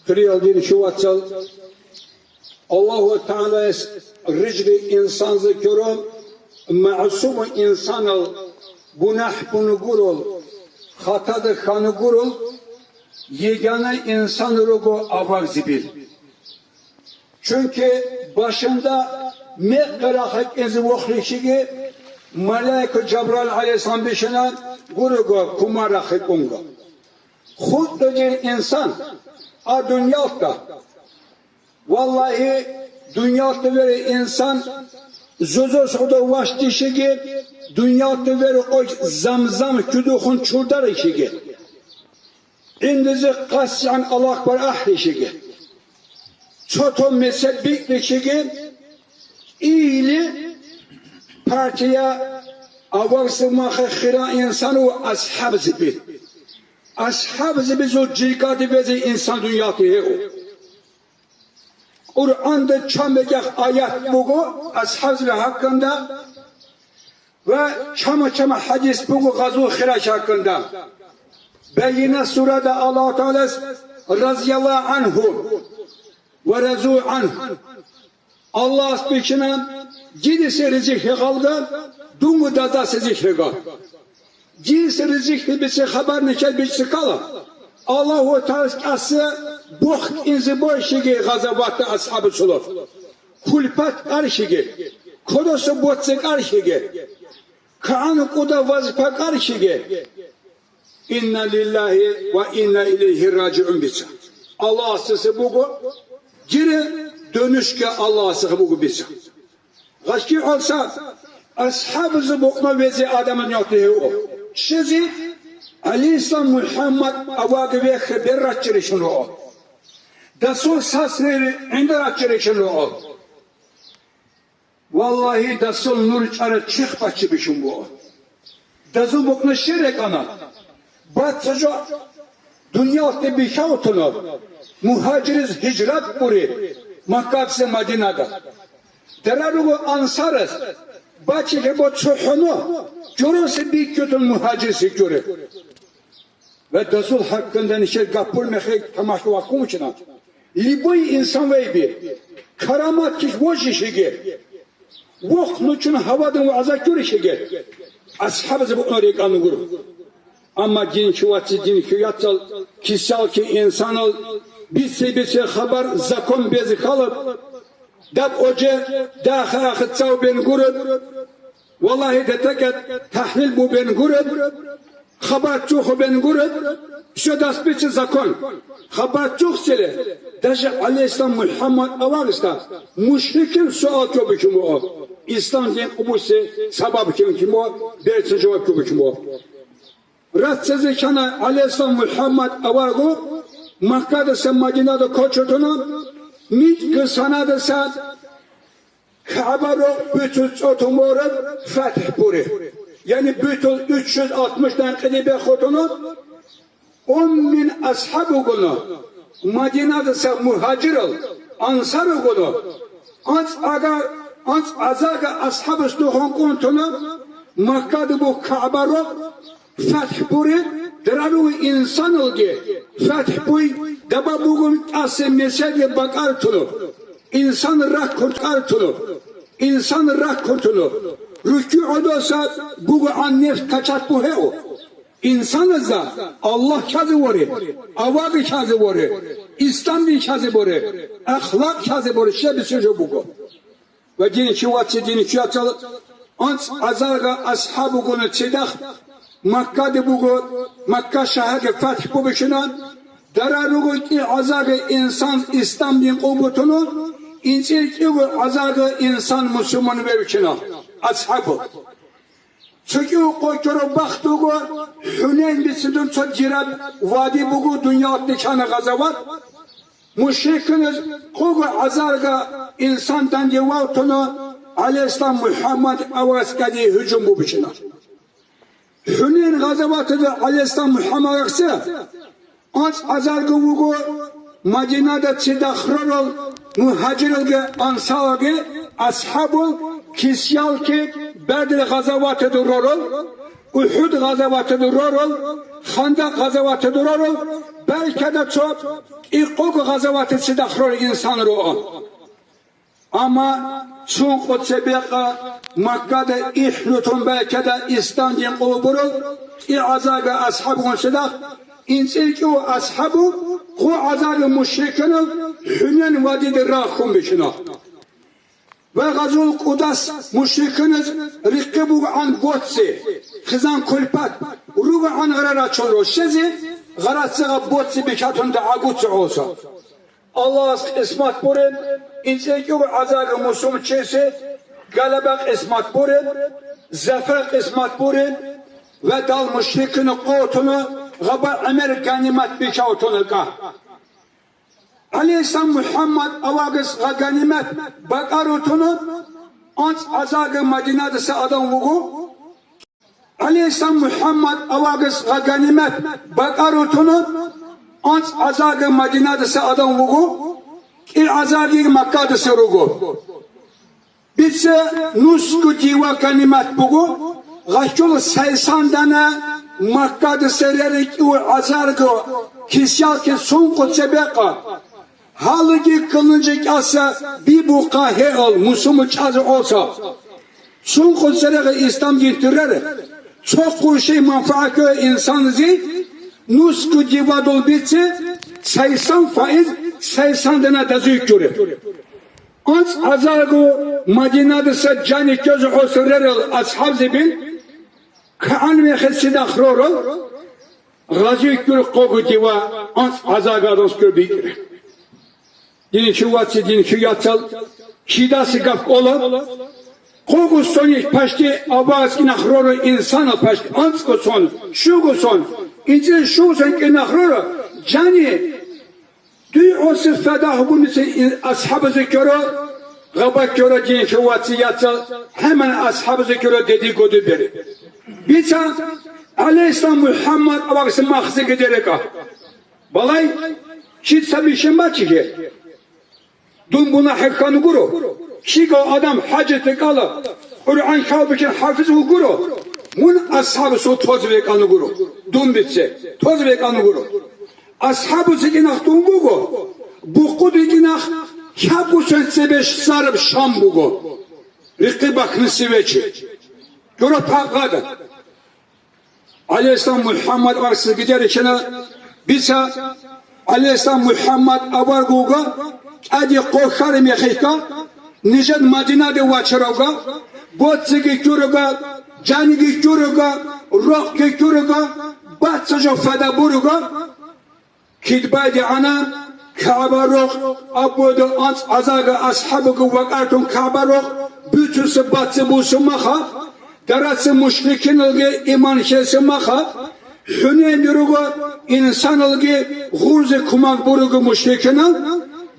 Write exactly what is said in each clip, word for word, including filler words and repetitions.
Хириял динчи вацал, Аллагьу ТагӀалаяс рижги инсанзе ккоро, магӀсум инсанал гунахӀ бун гурел, хатада хьан гурел, йигана инсан руго аварагзабил. Чунки башанда мекъи рахъа кӀинзе вохлъичиги, малаик Жабраил гӀалайгьиссалам бищана гурого кумар рахъа кӀунго. ХутӀа дир инсан, а дунялда. Валлагьи, дунялда вере инсан зозос гӀодов ващдищиги, дунялда вере къойч замзам хьудухун чурдарищиги. ГӀиндизе къасигӀан Аллагьу акбар ахӀрищиги. Цо-цо месед бикьрищиги, или партия аварагзаб махъе хира инсан ва асхӀабзаби. АсхӀабзабизул жиргаде везе инсан дунялги гьев. Къуръанда чан бекӀах аят буго асхӀабзаби хӀакканда ва чама-чама хӀадис буго гъазул хирай хӀакканда. Байгина сурада Аллагьу ТагӀалас разияллагьу гӀангьу ва разу гӀангьу. Аллагьас бичина, жидаса ризихӀе гъалга, дунго дадаса ризихӀега. Жиса ризихӀе бице хабар нечел бичӀчӀикала, Аллагьу ТагӀалас кӀаса бохкинзе бойщиги гъазаватда асхӀабуцула. Кулпат къарщиги, кодоса боцӀи къарщиги, кагӀан кӀуда вазпа къарщиги. Инна лиллагьи ва инна илайгьи ражигӀун бица. Аллагьасдаса буго, жире донушги Аллагьасда буго бица. Гъашки гӀолса асхӀабазул букӀна везе адаман нахъе гьев. Щези гӀалайгьиссалам МухӀаммад аваги вехе бер раччарищун руго. Дасул сасрери гӀинда раччарищун руго. Валлагьи, дасул нур чӀара чехбачи бищун буго. Дазул букӀна щерекӀана. Бацажо дунялде бихьавтуна, мугьажираз гьижрат гури Маккаца Мадинада. Дара руго ансараз, бачи гьебо цохӀоно, жоросе бикьутун мугьажирси журе. Ва дазул хӀакканда нишер гапур мехе тамашла вахъун вучина. Любой инсан вайби, карамат киш вожишиги, вохнучун гьавадан вагӀза ккуришиги, асхӀабазаб букӀун рекӀан гуро. Амма дин чуваци дин чуяцал кисалки инсанал бице-бице хабар закон безе халаб, даб оже даха ахицав бен гураб, валлагьи, детаке тахлил бубен гураб, хабар чухубен гураб, все дас бице закон. Хабар чухсиле, даже гӀалайгьиссалам МухӀаммад аварагасда мушрикил суал ккобичун буго, ислам дин къубусе сабаб ккун кин буго, берцин жаваб ккобичун буго. Рацазе чана гӀалайгьиссалам МухӀаммад аварагу Маккадаса Мадинада кочотуна, микьги санадаса КагӀба рокъ битӀун цӀотун вораб фатхӀ буре, яни битӀун уччуз алтмуш данкъиде бехутуна, ун мин асхӀаб вугоно, Мадинадаса мугьажирал, ансар вугоно, анцӀ ага-, анцӀ азарга асхӀабас духун кӀунтуна, Маккада буго КагӀба рокъ, ФатхӀ буре, дараруе инсаналги, фатхӀ буй, даба бугун тӀаса меселги бакӀар туно, инсан раккун тӀар туно, инсан раккун туно, рукугӀудаса бугогӀан нефс качат бугьео. Инсаназда Аллагь чазе воре, аваги чазе воре, ислам дин чазе боре, ахлакъ чазе боре, щеб бисужо буго. Ва дин чи ваци дин чияцал анцӀ азарга асхӀаб бугони цидахъ Маккаде буго, Макка шагьарги фатхӀ бубичина, дара руго кӀи азарга инсан ислам дин къулбутуну, инцӀил кӀиго азарга инсан мусулман вевчина, асхӀабу. Цо кӀиго къокӀоро бахт буго, ХӀунейн бицидун цо жираб вади буго, дунялалде чана гъазават. Мушрикуназ къого азарга инсан данде вавтуна, гӀалайгьиссалам МухӀаммад авараскаде гьужум бубичина. ХӀунейн гъазаватазда гӀалайгьиссалам МухӀаммад аварагсе анцӀ азарго вуго Мадинада цидахъ ророл мугьажиралги ансаралги асхӀабул кисялки Бадр гъазаватада ророл, УхӀуд гъазаватада ророл, Хандакъ гъазаватада ророл, Балкада цо кӀикъого гъазаватица дахрор инсан руго. Амма цункъо цебекъа Маккада ихӀлутун балкада ислам дин къулубурал кӀи гӀазага асхӀабгун цадахъ, инцӀил кӀу асхӀабу хъу гӀазага мушриканал Хьунен вадида рахун бихьана. Ва гъазул кӀудас мушриканаз рихъе бугогӀан боци, хизан кулпат, ругогӀан гъара рачун рощезе, гъарацагъа боци бихьатун дагӀагуци гӀолса. Аллагьас къисмат буреб, инцӀикӀур гӀазаби мусулманчиясе галаба къисмат буреб, зафар къисмат буреб, ва дал мушрикин къотуна гъаба гӀемер ганимат бичавтуна кӀа. ГӀалайгьиссалам МухӀаммад авагас гъа ганимат бакӀарутуна, анцӀ гӀазаби Мадинадаса адам вуго, ГӀалайгьиссалам МухӀаммад авагас гъа ганимат бакӀарутуна, анцӀ гӀазаби Мадинадаса адам вуго, кӀи гӀазаби Маккадаса руго. Бица нусго дива ганимат буго, гъачул сайсандана Маккадаса рери кӀи гӀазарго кисялъе сункъо цебекъа. Гьалиги кколин жикӀаса бибухъа гьеал мусуму чӀазе гӀоса. Сункъо церегъи ислам дин тирер, цо хъурши манфагӀат ккола инсанзи, нусго дивадул бице, сайсан фаиз, сайсан дана дазуй ккуре. АнцӀ гӀазарго Мадинадаса жани ккезе гӀоса рерал асхӀабзибил, кагӀан мехецин ахрорал, гъазуй ккур къого дива анцӀ гӀазарго адамскур бикӀре. Дин чи ваци, дин чи яцал, чидаси гап кӀола. Къого сони пашти абааз кӀинахъ роро инсанал пашти анцӀго сон, щуго сон, инцӀил щуго сон кӀинахъ роро, жани, дуй гӀосил фада гьабуница ин-, асхӀабазе ккоро, гъаба ккоро дин чи ваци яцал, хӀеман асхӀабазе ккоро деди году бере. Бица, гӀалайгьиссалам МухӀаммад аварагас махзе гедерека. Балай, чи цабишин бачиге. Дун мунагьи хьан гуро. Щигав адам хӀажат рекӀала, Къуръан хьалбикин хӀафиз вугуро. Мун асхӀабасул тоз рекӀан гуро. Дун бице, тоз рекӀан гуро. АсхӀабусе кӀинахъ дун буго, бухъуде кӀинахъ хӀакъусан цебеш сараб Шам буго. Рихъи бахъниси вечи. Гуро пагъада. ГӀалайгьиссалам МухӀаммад арсиги деричана, бица, гӀалайгьиссалам МухӀаммад аваргуга, тӀаде къо хьари мехихьа, нижер Мадинаде вачаралга, боцциги ккуралга, жаниги ккуралга, рохги ккуралга, баццажо фада буралга, Кидбайде ана КагӀба-рокъ, абуду анцӀ гӀазага асхӀабуги вакӀартун КагӀба-рокъ буцуса баци бусумаха, дараца мушрикиналги иман хьесумаха, Хьунейнде руго инсаналги гъурзе кумаг буруго мушрикинал,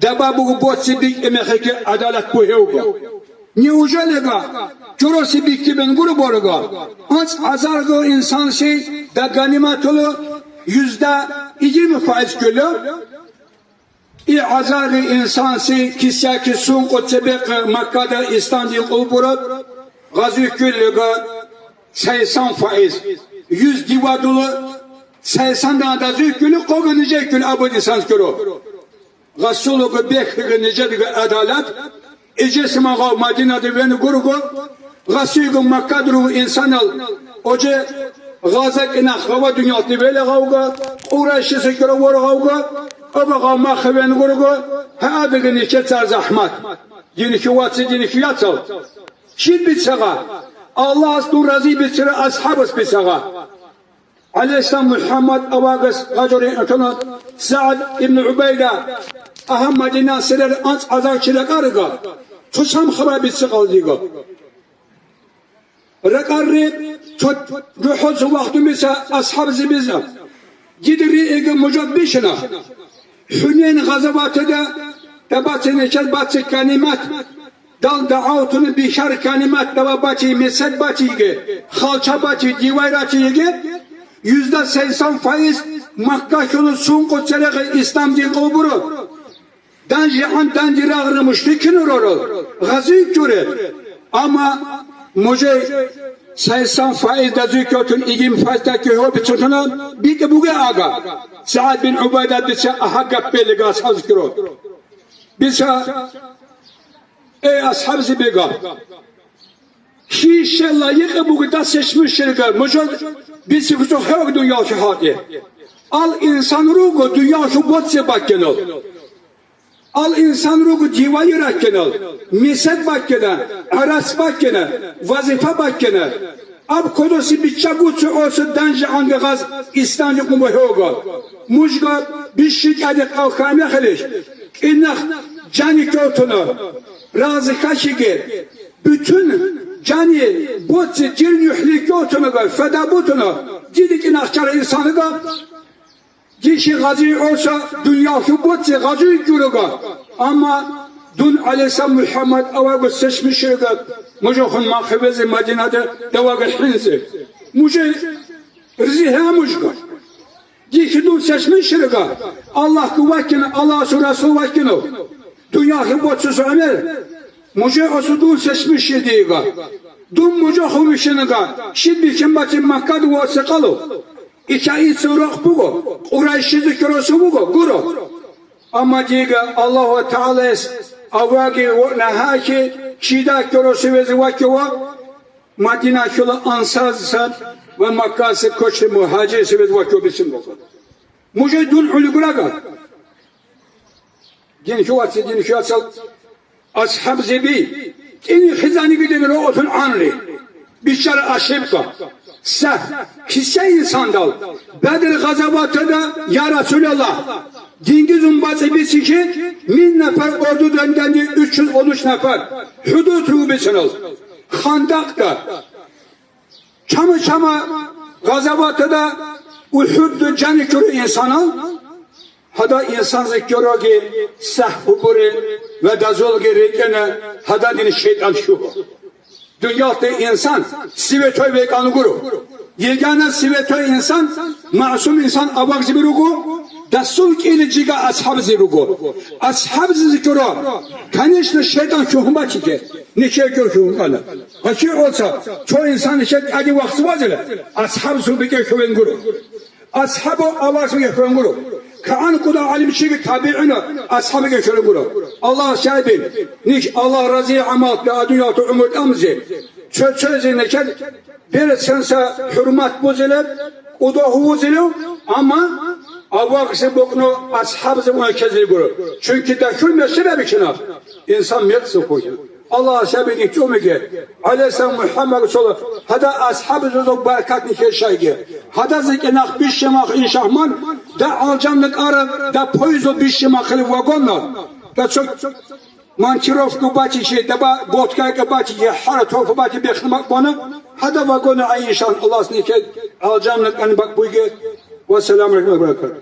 даба буго боци бикӀи мехиги гӀадалат бугьевго. Неужели га чороси биккибен гуро борого? АнцӀ гӀазарго инсанси даганиматуло юзда игин фаиз кколо. И гӀазарги инсанси кисяки сункъо цебекъ Маккада ислам дин къулбураб гъазуй кколлего сайсан фаиз. Юз дивадуло сайсан дана дазуй кколо, къого нижей кколо абун инсанс кколо. Расулого бехига нижедаго гӀадалат, эжесиман гъав Мадинада вен гурго, гъасиго Маккада руго инсанал, оже гъаза кӀинахъ гъава дунялти велагъавга, Къурайшиса ккера воргъавга, оба гъав махъа вен гурго, гьадаго нижеца захӀмат. Динихьи ваци, динихьи яцал. Щиб бицагъа? Аллагьас дун рази бицара асхӀабас бицагъа. ГӀалайгьиссалам МухӀаммад авагас гъажурин атана СагӀд ибн ГӀубайда, агьа, Мадинасирер анцӀ гӀазарчи ракӀарга, цо сам хабар бице къалдиго. РакӀарри цо рухӀоца вахтумиса асхӀабзибиза, дида риига мужад бишана. Хьунейн гъазаватада дабациничал баци калимат, дал дагӀавтуна бихьар калимат дава бачи, месед бачиги, халча бачи, дивай рачиги, юзда сайсан фаиз Маккахьуна сункъо церегъи ислам дин къулбуро. ДанжигӀан данди рагъра мушрикин рорал, гъазуй ккуреб. Амма мужей сайсан фаиз дазуй ккотун игин файздаки гьобицунтуна, БитӀа бугеага, СагӀад бин ГӀубайда, дица гьагаб белега, асхӀабзабиро. Дица, эй, асхӀабзабига, щийщел лайикъи буго дас сечмиширга, мужал бицине цо хӀег дунялалъул хӀалтӀи. Ал инсан руго дунялалъул боци баккинал. Ал инсан руго дивайи раккинал, месед баккина, гӀарац баккина, вазифа баккина. Аб кодосе биччаго цо оса данжи гӀанги гъаз ислам жукъун бахӀого. Мужго бищи тӀаде къав хьамехалищ, кӀинах жани кьотуна, разихьалъиги, бутун жани боци дир нухӀли кьотунага, фада бутуна, диде кӀинахчара инсанага. Дихьи гъази гӀоса дунялъул боци гъазуй гурого, амма дун гӀалиса МухӀаммад аваго сечмиширга, мужехун махъе везе Мадинада давага хӀинзе. Муже рзи гьамужга. Дихьи дун сечмиширга, Аллагьго ваккина, Аллагьасул Расул ваккинав. Дунялъул боццусул гӀемер, муже осудун сечмишил диега. Дун мужехун вищинага, щиб бихьин бацин Маккада ва секъалу. Ичаинцев рохъ буго, къурайшизе ккеросев вуго, гуро. Амма диега Аллагьу ТагӀалаялъ аваги ва нагьаги чида ккеросевезе вачӀо ва Мадиналъула ансарзасан ва Маккаялъе коче мугьажирсевезе вачӀо бицин буго. Мужей дун гӀолигурага. Дин хьуаца, дин хьуацал асхӀабзаби, кӀини хизаниги дин роъотун гӀанри. Биччара ашибка. Са, киса инсандал, Бадр гъазаватада, я Расулаллагь, динги зун бацӀи бицихье, мин нафар ордудан данде уччул онуч нафар, хӀудуд руго бицанал, Хандакъда. Чама-чама гъазаватада УхӀудда жани ккура инсанал, гьада инсанза ккероги сахӀ гьубури ва дазулги ритӀина, гьададин шайтӀан щуго. Дунялда инсан святой векӀан гуро. Йигана святой инсан, магӀсум инсан аварагзаби руго, дасул кӀири жига асхӀабзи руго. АсхӀабзизе ккура, конечно, шайтӀан щугьун бачике, нече ккур щугьун кӀана. Гьачи гӀоца, цо инсан нече тӀаде вахс вазила, асхӀабзул бекӀер хьулен гуро. АсхӀабу аварагзабиги хьван гуро. КигӀан кӀуда гӀалимчиги табигӀина асхӀабиги хьван гуро. Аллагь шагьидин, ниж Аллагь разие гӀамал кьа, а дунялалда гӀумру тӀамзе. Цо-цоязе нечер берцинса хӀурмат бузелеб, кӀуда гьувузелев, амма аварагзаб букӀуна асхӀабзаб унекезел гуро. Чунки дашун мешибабичина, инсан мекъсухъуя. Аллагь сабиги цӀумиги, гӀалайгьиссалам МухӀаммад расулаллагь, гьада асхӀабзабазул баракат нихье щайги. Гьадазеги нах бищун мах иншахман, да алжанна кӀара, да поездо бищун махалев вагонна, да цо монтировка батичи, да ба-, ботка бачичи, хӀара торфа бати бехнабакъ бана, гьада вагонна гӀайиншан Аллагьас нихье алжанна кӀан бакӀ буйги. Вассаламу алейкум ва баракатугь.